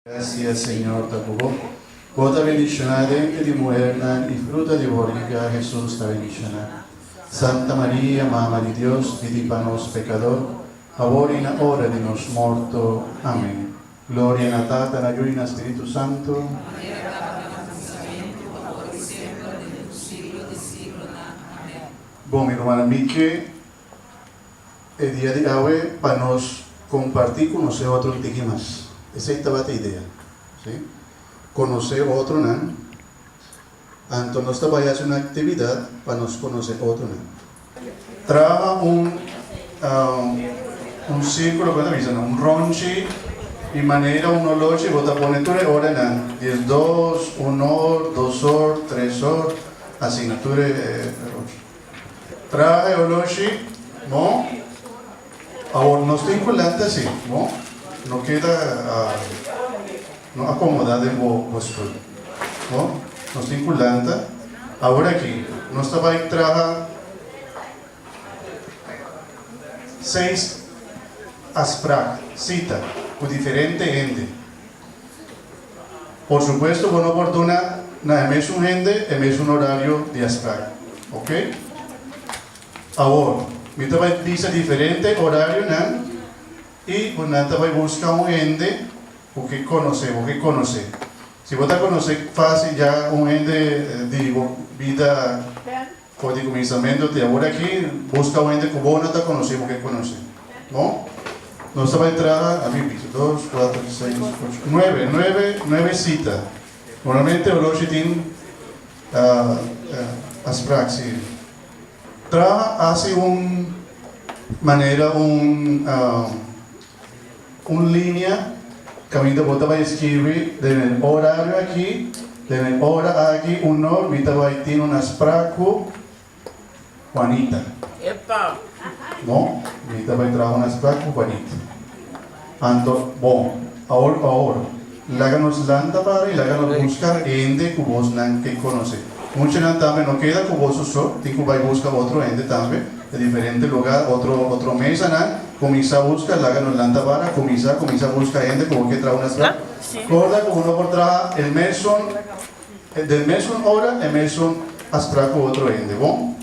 Gracia Señor ta ku bo. Bo ta bendishoná denter di muhernan i fruta di bo barriga, Hesus, ta bendishoná. Santa Maria, Mama di Dios, pidi pa nos pekador, awor i na ora di nos morto. Amen. Gloria na Tata, na Yu i na Spiritu Santu. Manera tabata na kuminsamentu, awor i semper, den tur siglo di siglonan. Amen. Bon, mi rumannan, mi ke E dia di awe pa nos kompartí konosé otro un tiki mas. Esei tabata e idea, sí. Konosé otronan. Anto nos ta bai hasi un aktividat pa nos konosé otronan. Traha un un sírkulo, kon ta bisa nan, un ronchi i manera un olochi bo ta pone tur e oranan, 12, un or, dos or, tres or, asina tur e ronchi. Traha e oloshi, no? Awor nos tin ku lanta si, no? No keda no akomoda den bo bo stul, no? Nos tin ku lanta. Awor aki nos ta bai traha seis afsprak, sita, ku diferente hende. Por supuesto bo no por duna na e mesun hende e mesun horario di afsprak, ok? Awor, mi ta bai bisa diferente horarionan i bo nan ta bai buska un hende ku ke konosé, bo ke konosé. Si bo ta konosé fásil ya un hende di bo bida for di kuminsamentu te awor aki, buska un hende ku bo no ta konosé, bo ke konosé. Bon? Nos ta bai traha, a mi bisa, dos, kuater, seis, ocho, nuebe, nuebe, nuebe sita. Normalmente oloshi tin afspraak, si. Traha hasi un manera un un linea kaminda bo ta bai skirbi den e orario aki, den e ora aki uno mi ta bai tin un afspraak ku Juanita. Epa! No, mi ta bai traha un afspraak ku Juanita. Anto, bon, awor awor, laga nos lanta para i laga nos buska hende ku bosnan ke konosé. Muchanan tambe no keda ku boso so, tin ku bai buska otro hende tambe, di diferente lugá, otro otro mesanan, kuminsá buska, laga nos lanta para, kuminsá, kuminsá buska hende ku bo ke traha un afspraak. Korda ku bo no por traha el mesun. Den mesun ora e mesun a spra ku otro hende. Bon.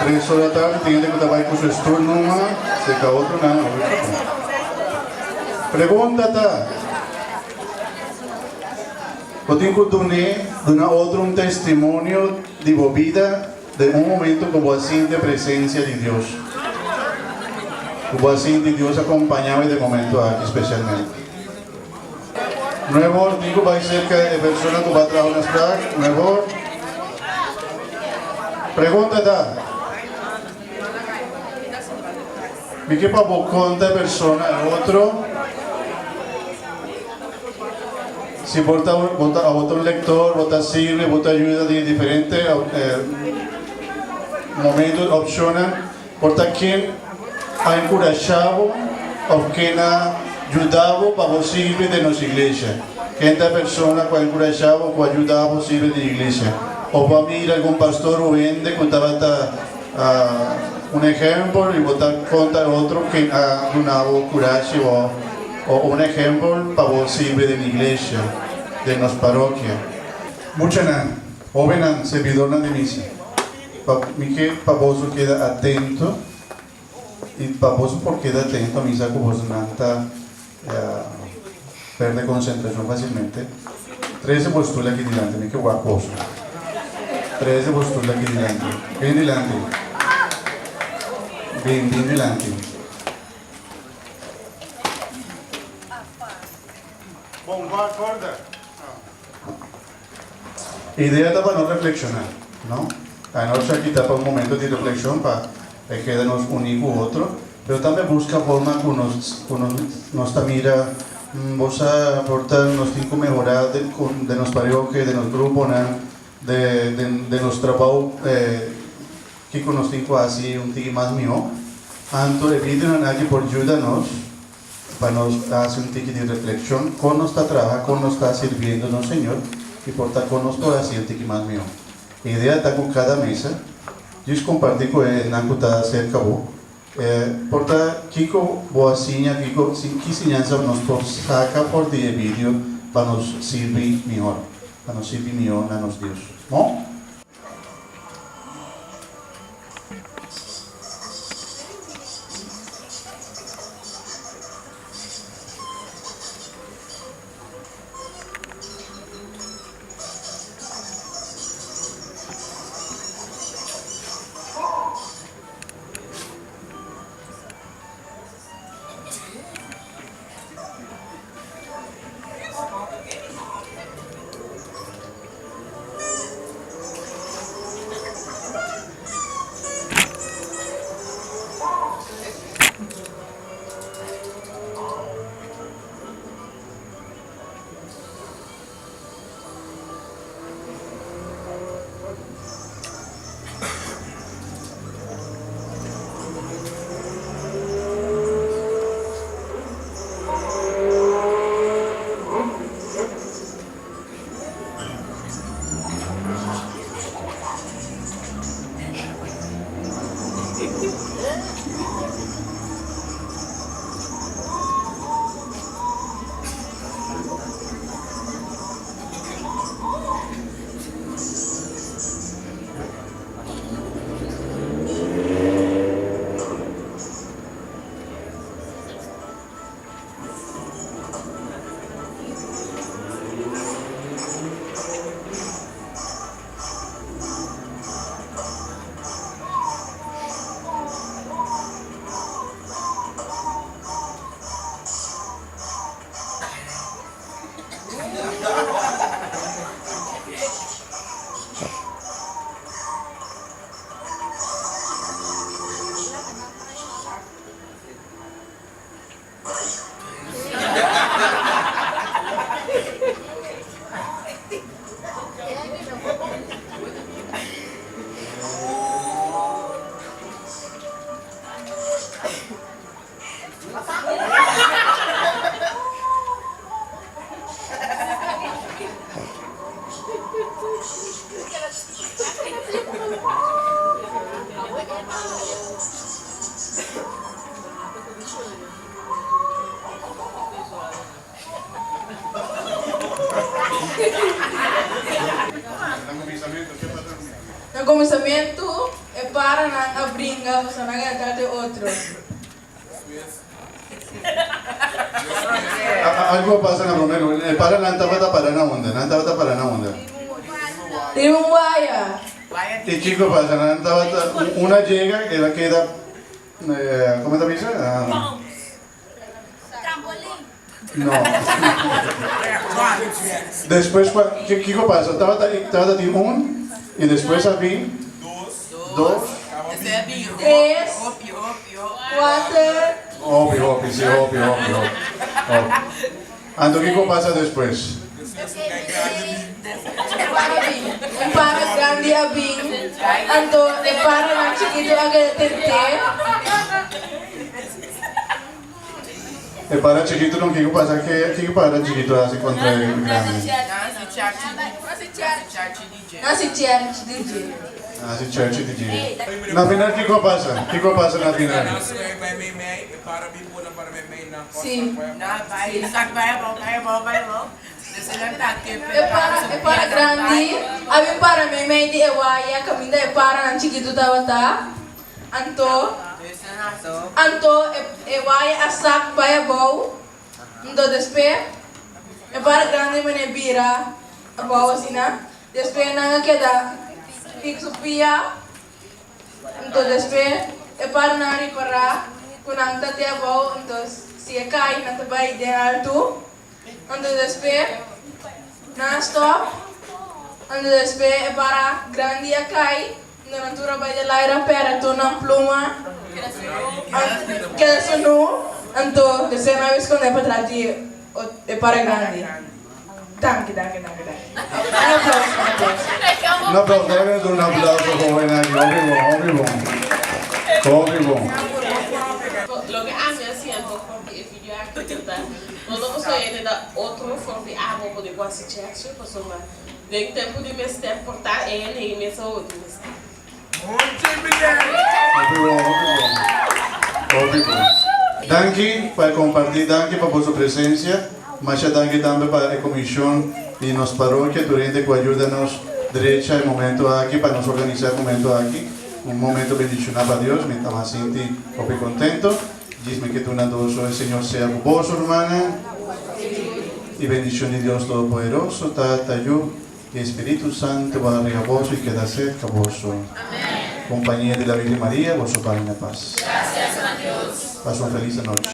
Tres ora tardi tin hende ku ta bai ku su stul numa seka otronan. Pregunta ta. Bo tin ku dun'é, duna otro un testimonio di bo bida den un momento ku bo a sinti e presensia di Dios. Ku bo a sinti Dios akompañá bo den momento aki spesialmente. Nuevor tin ku bai serka e persona ku bo a traha un afsprak. Nuevor. Pregunta ta, Mi ke pa bo konta e persona e otro? Si bo ta bo ta abo ta un lector, bo ta sirbi, bo ta yuda den diferente momento, opcionnan, por ta ken a encurasha bo of ken a yuda bo pa bo sirbi den nos iglesia. Ken ta e persona cu a encurasha bo, cu a yuda bo sirbi den iglesia? Of bo a mira algun pastor o hende cu tabata un ehempel y bo ta conta e otro ken a duna bo curashi o un ehempel pa bo sirbi den iglesia, den nos parokia. Muchanan, hobennan, sirbidornan di misa, pa mi ke pa boso keda atento y pa boso por keda atento a misa cu bosonan ta perde concentracion facilmente. Trece bo stoel aki dilanti, mi ke wak boso. Trece bo stoel aki dilanti. Bin dilanti. Bin, bin dilanti. Bon, wak, corda. Idea ta pa nos reflexiona, no? Anochi aki ta pa un momento di reflexion pa e keda nos uni cu otro, pero tambe busca forma cu nos cu nos nos ta mira, bo sa por ta nos tin cu mehora den cu den nos parioke, den nos gruponan, de den den nos trabou kico nos tin cu haci un tiki mas miho. Anto e videonan aki por yuda nos. pa nos hasi un tiki di reflexion con nos ta traha, con nos ta sirbiendo nos Señor y por ta con nos por hasi un tiki mas miho. E idea ta cu cada mesa djis comparti cu e nan cu ta cerca bo por ta kico bo a siña, kico ki siñansa nos por saca for di e video pa nos sirbi mihor, pa nos sirbi miho na nos Dios. Mo? Na kuminsamentu e paranan a bringa pasobra nan a trata e otro. Algu a pasa na promé lugar. E paranan tabata para na unda? Nan tabata para na unda? Riba un waya. I kiko pasa? Nan tabata, un a yega, el a keda, komo ta bisa? No. Despues kiko pasa? Tabata tabata tin un y despues a bin dos. Tres, kuater. Hopi, hopi, si, hopi, hopi, hopi. Hopi. Anto kiko pasa despues? Para bin. Un para grandi a bin, anto e paranan chikitu a keda tent'é. E para chikitu no kiko pasa ke kiko para chikitu hasi kontra e grandi? Nasi cherchi di dje. Nasi cherchi di dje. Na final kiko a pasa? Kiko a pasa na final? Si. E para e para grandi a bin para meimei di e waya kaminda e paranan chikitu tabata. Anto, anto e e waya a sak bai abou, anto despe e bara grandi mane bira abou asina, despe nan a keda fik su pia, anto despe e paranan a ripará ku nan ta te abou, anto si e kai nan ta bai den altu. Anto despe nan a stop, anto despe e para grandi a kai, anto nan tur a bai den laira pera tur nan pluma keda sunu, anto despe nan a bai skonde patras di e para grandi. Danki, danki, danki, danki. Un aplauso, un aplauso. Un aplauso, debe duna un aplauso joven aki, hopi bon, hopi bon, hopi bon. Loke ami a siña anto for di e video aki. ku hasi church, pasobra den tempu di mester por ta e hende ei mes a odi mester. Hopi bon, hopi bon. Hopi bon. Danki pa e kompartí, danki pa boso presensia. Masha danki tambe pa e komishon di nos parokia, tur hende ku a yuda nos drecha e momento aki, pa nos organisá e momento aki. Un momento bendishoná pa Dios, mi ta mas sinti hopi kontento. Djis mi ke duna doso e Señor sea ku boso, rumannan. I bendishon di Dios Todopoderoso, Tata, Yu i Espíritu Santu baha riba boso i keda serka boso. Kompania di la Virgen Maria, boso bai na pas. Pasa un felis anochi.